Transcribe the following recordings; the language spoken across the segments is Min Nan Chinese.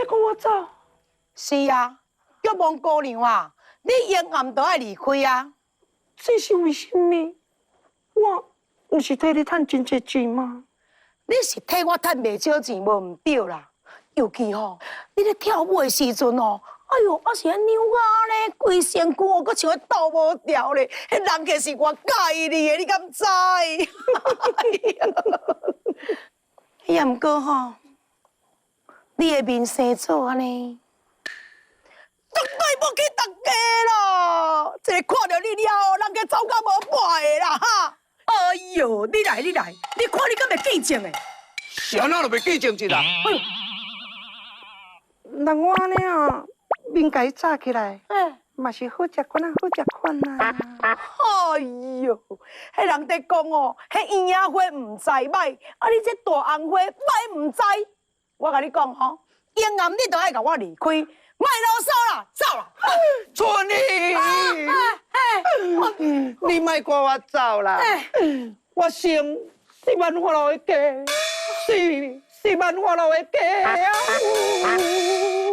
講我走？是啊，玉望姑娘啊，你永暗都愛離開啊。這是為什麼？我毋是替你趁真濟錢嗎？你是替我趁袂少錢，無毋對啦。尤其吼，你咧跳舞的時陣吼，哎喲，啊是按扭啊咧，規身軀哦，閣像咧鬥無調咧。彼人客是偌佮意你的，你敢知？也毋過吼，你的面生做按呢，絕對無去大家啦！這个看著你了後，人家走甲無半个啦哈！哎喲，你來你來，你看你敢會記性的？是按怎就袂記性一啦？哎喲，人我按呢啊，面共伊紮起來，嘛是好食款啊，好食款啊。哎喲，彼人佇講哦，彼嬰仔花毋知䆀，啊你這大紅花䆀毋知？我共你講吼，永暗你都愛共我離開，莫囉嗦啦，走啦！春姨，你莫趕我走啦！我生是萬花樓的雞，是萬花樓的雞啊！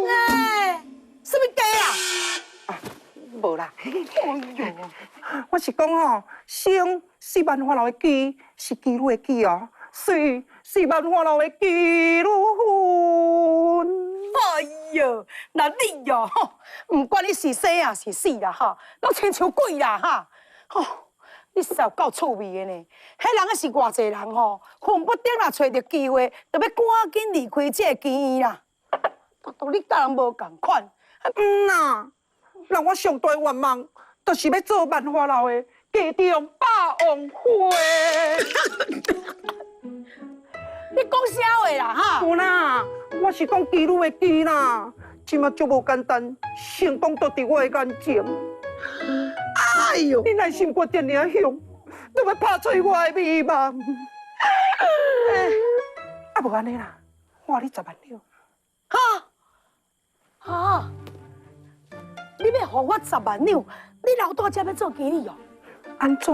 哎，啥物雞啊？無啦，哎喲，我是講吼，生是萬花樓的妓，是妓女的妓哦，水是萬花樓的妓女魂。哎喲，那你哦，毋管你是生啊是死啦哈，攏親像鬼啦哈！吼，你實有夠趣味的呢。彼人是偌濟人吼，恨不得若揣著機會，就欲趕緊離開這个妓院啦。獨獨你佮人無仝款。嗯啦，人我上大願望，就是欲做萬花樓的家中霸王花。你講啥話啦哈？有啦，我是講妓女的妓啦，這馬足無簡單，成功都佇我的眼前。哎喲，你內心決定爾凶，都欲拍碎我的美夢。啊，無按呢啦，我予你10萬兩。哈？哈？你欲予我十萬兩？你留蹛遮欲做妓女哦？按怎？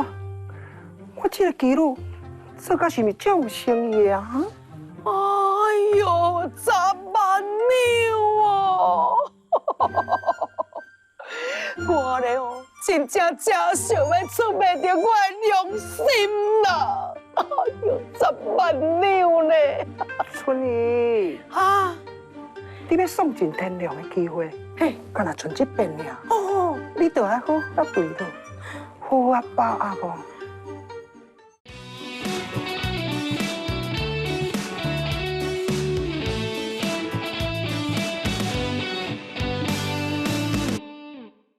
我這個妓女做甲是毋是足有誠意啊？哎喲，十萬兩哦！我咧哦，真正真想欲出賣著我的良心啦！哎喲，十萬兩呢？春姨，哈？你欲喪盡天良的機會，嘿，敢若賰這擺爾。哦，你著愛好好對落，好好把握。